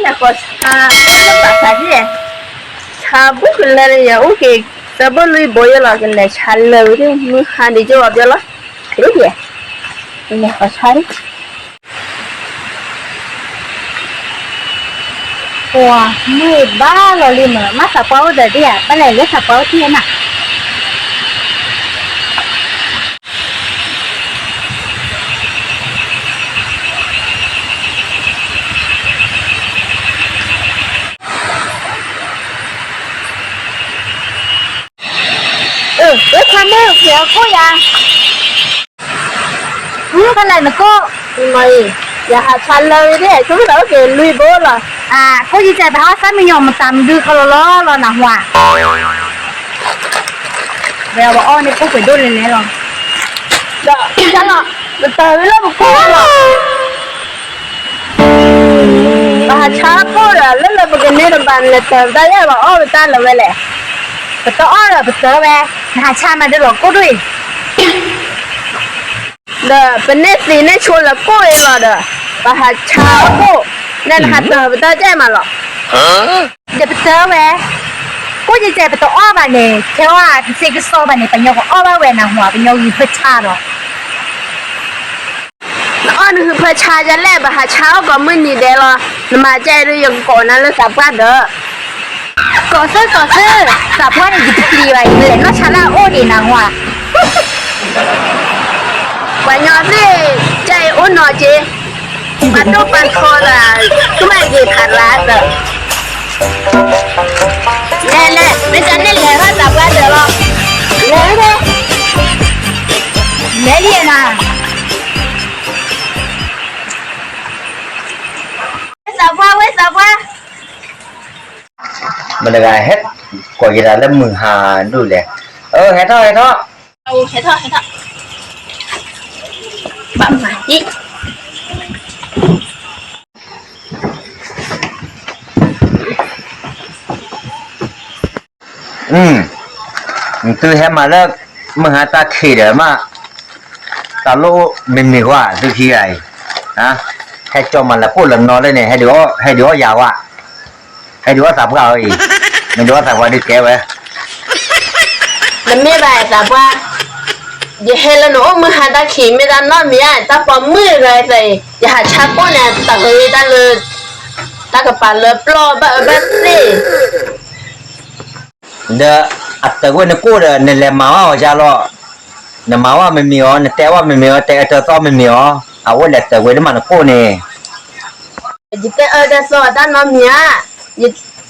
ဃီဆါ, ဘၣ်ဆါက့, ဆါဘူးကလဲၤလၢယအိၣ်က့ၤ, သၢဘိလွံၢ်ဘိယဲလီၤ ကလဲၤဆါလၢာ်ဝဲဒၣ် မုၢ်ဟါဒံးကၠိဘၣ်ပျီလီၤ, ကလဲၤဃီဆါ, ပှၤမုၢ်ဘၣ်လီၤလံမး မ့ၢ်သးပှၢ်အိၣ်ဒီးဒ်ဧါ ဘၣ်လဲၣ်လၢသးပှၢ်အိၣ်ထံၣ်နၤ အၢ လၢခွါမုၣ် ဖဲအခိၣ်ယၤ, ဖဲလဲၣ်နကိၣ်, ယဟးဆါလၢဝဲဒၣ် ဆိကမိၣ်သးအိၣ်က့ၤလွံၢ်ဘိလီၤ, အခိၣ်ယကဲပဟးသၣ်မံညီၤမတၤမဒုခီလီၤလီၤလီၤနဟူဧါ, ဝဲအီၣ်န့ၣ်ကိၣ်ပှဲၤဒိၣ်လဲၤလဲၤလီၤ, ဒီးလီၤ, ပတၢၢ်ဝဲလၢပကိၣ်လီၤ ပဟးဆါကိၣ်ဒီး လၢလၢပကန့ၢ်တဘၣ် နလဲၤတၢၢ်ပတၢ်ယဲၢ်ဘၣ်အီၣ်ပတၢ်လၢၤဝဲလဲၣ်, ပတအီၣ်ဒီးပတၢၢ်ဝဲ, နဟးဆါမၤဒ်လီၤကိၣ်ဒိၣ်အံၤ, ဒီးပန့ၢ်သံန့ၢ်ဆိလၢကိၣ်အံၤလီၤဒီး, ပဟးဆါကိၣ်, နဲနဟးတၢၢ်ပတၢ်ယဲၢ်မးလီၤ, ဒီးပတၢၢ်ဝဲ, ကိၣ်ယကဲပတအီၣ်ဘၣ်န့ၣ် ထဲအီၣ်တသ့ကစီဘၣ်န့ၣ် ပညီကအီၣ်ဘၣ်ဝဲနဟူဧါ ပညီဂံၢ်ဖၢဆါဒီး နအီၣ်နဟုးဖၢဆါယလဲၣ် ပဟးဆါအိၣ်ကိးမုၢ်နံၤဒဲးလီၤ, နမၤကဲဒုးယကကိးနၤလၢသးပှၢ်ဒီး, ကိးသၢကိးသၢ, သးပှၢ်န့ၣ်ယတပျံၤဘၣ် ယလဲၤနီၢ်ဆါလၢအအိၣ်ဒံးနၤဝါ, ပှၤညီသ့ၣ်, ကဲအံၤအိၣ်နီၤက့ၤ, ပှၤဒိၣ်ပှၤထီသး, သူၣ်မၤဂ့ၤဖးလါဒီး လဲၤလဲၤ မ့ၢ်တၢ်န့ၣ်လဲၤထီၣ်သးပှၢ်ဒီးလီၤ, လဲၤ, လဲၤလံနၤ, ဝဲသးပှၢ် ဝဲသးပှၢ်, မတၤတဂၤဟဲ, ကိးယၤလၢမုၢ်ဟါဒိၣ်လဲၣ်, အၢ ဟဲထီၣ် ဟဲထီၣ်, ဟဲထီၣ် ဟဲထီၣ်, ဘၣ်မၤဒံး သုဟဲမၤလၢ မုၢ်ဟါတၢ်ခံးဒီးမး, တၢ်လိၣ်မ့ၢ်မ့ၢ်ဝဲ သုခံဂၤအံၤ, ဟဲကၠီမၤလၢပိၢ်လၢနီၢ်လၢန့ၣ်, ဟဲဒုးအီၣ်ယၤဝဲ, ဟဲဒုးအီၣ်သးပှၢ်အံၤ, မ့ၢ်ဒုးအီၣ်သးပှၢ်ဒုးကဲဝဲ, တမ့ၢ်ဘၣ်သးပှၢ်, ယဟဲလၢနအိၣ်မုၢ်ဟါတၢ်ခံး မ့ၢ်တၢ်နီတမံၤဧါ, တၢ်ပိာ်မုၣ်တဂၤအံၤ, ယဟးဆါကိၣ်န့ၣ် တၢ်ကရ့တၢ်လၢ တၢ်ကပၤလၢပျီၢ်ဘၣ်အၢဘၣ်သ့ၣ် ဒီးအတၢၢ်ဝဲနကိၣ်ဒီး နလဲၤမၤဝဲအီၤယါလီၤ, နမၤဝဲမ့ၢ်မ့ၢ်အီၤ, နတဲဝဲမ့ၢ်မ့ၢ်အီၤ, တဲအၢတဲသီမ့ၢ်မ့ၢ်အီၤ, အဝဲလဲၤတၢၢ်ဝဲဒ်မးနကိၣ်န့ၣ်, ယတဲအၢတဲသီတၢ်နီတမံၤဧါ, ယ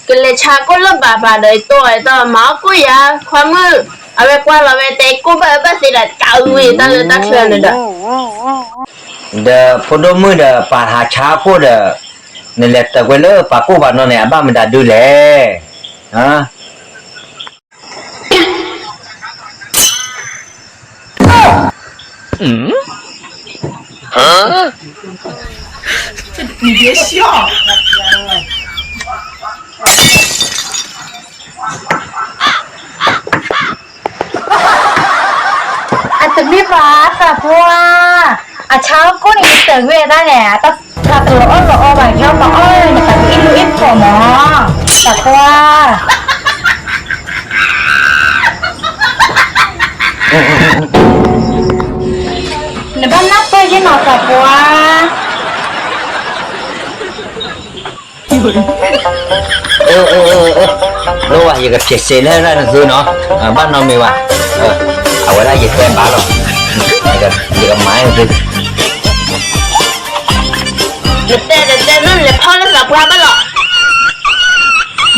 ကလဲၤဆါကိၣ်လၢဘၣ်ဖးဒီး ယတိၢ်အီၤယတီၢ်မၤအီၣ်ကိၣ်ယါ, ခွါမုၣ်, အဝဲကွၢ်လီၤဝဲတဲကိၣ်ဘၣ်အၢဘၣ်သ့ၣ်ဒီး တၢ်အုဝံၤတၢ်လၢတၢ်ချၢန့ၣ်ဒီး ဒီးဖိဒိၣ်မုၣ်ဒီး ပာ်ဟးဆါကိၣ်ဒီး, နလဲၤတၢၢ်ကွဲလၢပှၤကိၣ်ဘၣ်နီၢ်န့ၣ် အဘၣ်မတၤဒုလဲၣ်. အတမ့ၢ်ဘၣ်သးပှၢ်, အဆါကိၣ်န့ၣ် ယတၢၢ်ကွဲတၢ်န့ၣ် တၢ်တလီၤအီၣ်လီၤအီဘၣ် ယီမၤအီၣ်န့ၣ် တၢ်ကအ့ၣ်လူၤအ့ၣ်ဖီၣ်မး, သးပှၢ် နဘၣ်နၢ်ပၢၢ်ယဲနီၤသးပှၢ်. လိၣ်ဝဲ ယကဖျဲးစ့လၢနသုနီၤ, ဘၣ်နီတမံၤဘၣ်, အဝဲဒၣ်ယတဲဘၣ်လီၤ, ယကမၤသု, နတဲတတဲနီၤ လဲၤဖီၣ်လၢသးပှၢ်ဘၣ်လီၤ,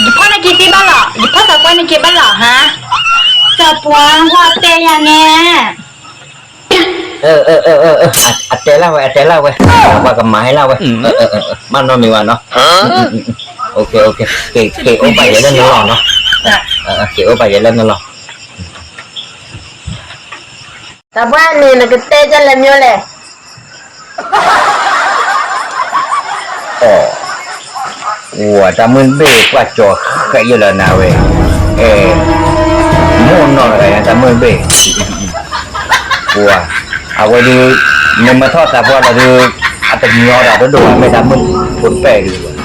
ယဖီၣ်နက့ၤသ့ဘၣ်လီၤ, ယဖီၣ်သးပှၢ်နက့ၤဘၣ်လီၤဟါ, သးပှၢ် ဝဲတဲယၤန့ၣ် အတဲလၢဝဲ အတဲလၢဝဲ, ပှၤကမၤဟဲလၢဝဲ, ဘၣ်နီတမံၤဘၣ်နီၤ, က့ၤအိၣ်ဘၣ်ယဲလၢနလီၢ်နီၤ, က့ၤအိၣ်ဘၣ်ယဲလၢနလီၢ်. သးပှၢ်န့ၣ် နကတဲဒ်လဲၣ်မ့ၢ်လဲၣ်. အိၣ်, ဝဲတၢ်မုၢ်တဘ့ၣ် ပှၢ်ကၠီၤဃဲးယဲလၢနၤဝဲ, အဲ, မိၢ်နီၢ်တဂၤညါတၢ်မုၢ်တဘ့ၣ်, ပှၤ, အဝဲဒုး, မ့ၢ်မၤထီၣ်သးပှၢ်လီၤဒုး, အတညီတၢ်ဒိၣ်ဒိၣ်ဘၣ် မ့ၢ်တၢ်မုၢ်ဖိတဖျၢၣ်ဒုး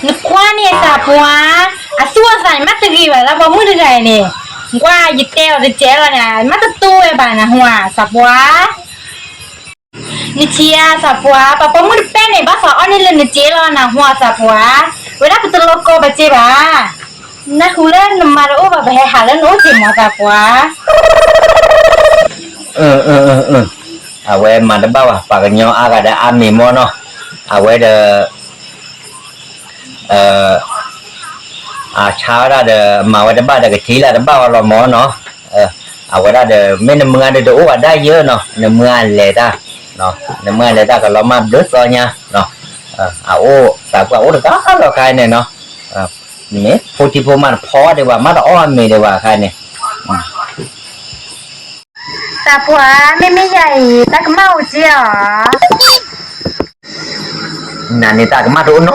နခွါန့ၣ်သးပှၢ်, အသူၣ်အသးန့ၣ် မ့ၢ်တဂ့ၤဘၣ်လၢပိာ်မုၣ်တဂၤအံၤန့ၣ်, နကွၢ်ယတဲအီၤတစဲးလီၤန့ၣ် မ့ၢ်တတိဝဲဘၣ်နဟူဧါသးပှၢ်. နထံၣ်ဧါသးပှၢ်, ပှၤပိာ်မုၣ်တဖၣ်န့ၣ် ဘၣ်သးအီၣ်န့ၢ်လၢနစ့လီၤနဟူသးပှၢ်, ဝဲဒၣ်ပတလိၣ်ကိးပစ့ဘၣ်. နၢ်ဟူလၢနမါတအိၣ်ဘၣ် ပဟဲဟးလၢနအိၣ်က့ၤမးသးပှၢ်. အဝဲမၤတဘၣ်ဘၣ် ပှၤကညီအါဂၤဒီးအါမံၤမ့ၢ်နီၤ, အဝဲဒီး အဆါဝဲဒၣ်ဒီး မၤဝဲတဘၣ်ဒီး ကထံၣ်လၢတဘၣ်ဝဲလီၤမ့ၢ်နီၤ. အဝဲဒၣ်ဒီး မ့ၢ်နမုၢ်ဂၤဒီးတအိၣ်ဘၣ်ဒၣ်ယဲနီၤ, နမုၢ်ဂၤလဲၤတၢ်, နမုၢ်ဂၤလဲၤတၢ်ကလီၤမၢ်ဘျုးသီညါ, အအိၣ်သးပှၢ်အိၣ်တဂၤလီၤခါန့ၣ်နီၤ, မ့ၢ်ဖိထံဖိမါတဖီဒံးဘၣ် မ့ၢ်တအီၣ်အမ့ၤဒံးဘၣ်ခါန့ၣ် သးပှၢ်, မ့မ့ၢ်ယၤအံၤ တၢ်ကမၣ်အိၣ်က့ၤဧါ. နၤန့ၣ်တၢ်ကမၣ်တအိၣ်နီ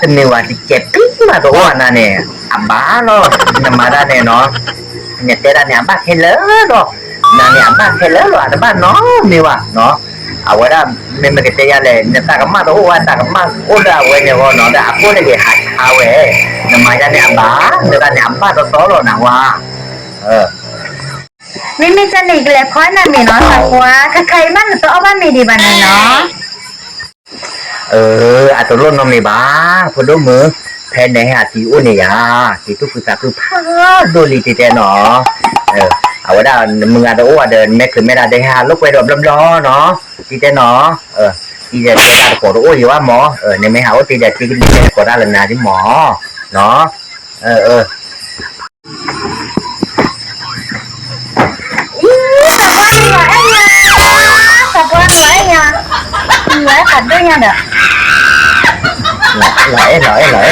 တမံၤဝဲ တကဲးပံမးတအိၣ်နၤန့ၣ်, အဘၣ်လီၤ, နမၤတၢ်န့ၣ်နီၤ, နတဲဒၣ်န့ၣ် အဘၣ်ခဲလၢာ်လီၤ, နၤန့ၣ်အဘၣ်ခဲလၢာ်လီၤ အတဘၣ်နီတမံၤဘၣ်နီၤ, အဝဲဒၣ် မ့မ့ၢ်ကတဲယၤလဲၣ် နတၢ်ကမၣ်တအိၣ်ဝဲ တၢ်ကမၣ်အိၣ်လၢအဝဲန့ၣ်အဂီၢ်နီၤ ဒီးအဃိန့ၣ်က့ၤဟးဆါဝဲ, နမၤယၤန့ၣ်အဘၣ်, နတၢ်န့ၣ်အဘၣ်တီတီလီၤနၤဝဲ မ့မ့ၢ်ကန့ၣ် ကလဲၤဖီနၤမ့ၤနီၤ သးပှၢ်, ခဲခါအံၤမးနတအီၣ်ဘၣ်မ့ၤဒံးဘၣ်န့ၣ်နီၤ. အတလိၣ်နီတမံၤဘၣ်, ဖိဒိၣ်မုၣ်, ဖဲနဟဲအတံၤအိၣ်န့ၣ်ယၤ, တံၤသူၣ်ခုသးခုဖးဒိၣ်လံတံၤတဲနီၤ, အဝဲဒၣ်နမုၢ်ဂၤတအိၣ်ဘၣ်ဒီး နမ့ၢ်ချုးမဲဒၣ်ဒီးဟဲဟးလိာ်ကွဲဒီးဘျီဘျီနီၤ, တံၤတဲနီၤ, တံၤဒီးတံၤတၢ်တကိးတအိၣ်ယၤဘၣ်မး, နမ့ၢ်ဟးအိၣ်တံၤဒီးတံၤကန့ၢ်တကိးတၢ်လၢနၤဒ်မး, နီၤ, သးပှၢ်န့ၣ်လီၤအဲၣ်ညါ, သးပှၢ်န့ၣ်လီၤအဲၣ်ညါ, လီၤအဲၣ်သးဒိၣ်ညါဒီး, လီၤအဲၣ်လီၤအဲၣ်လီၤအဲၣ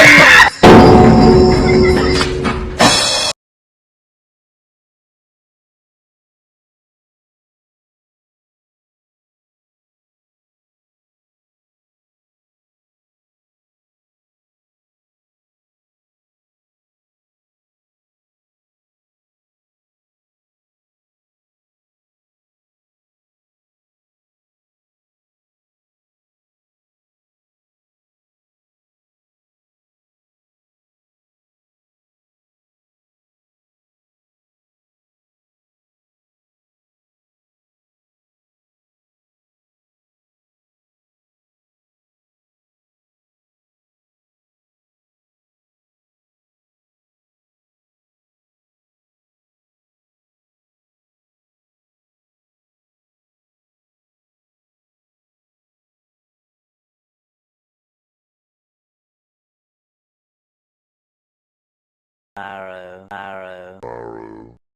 ်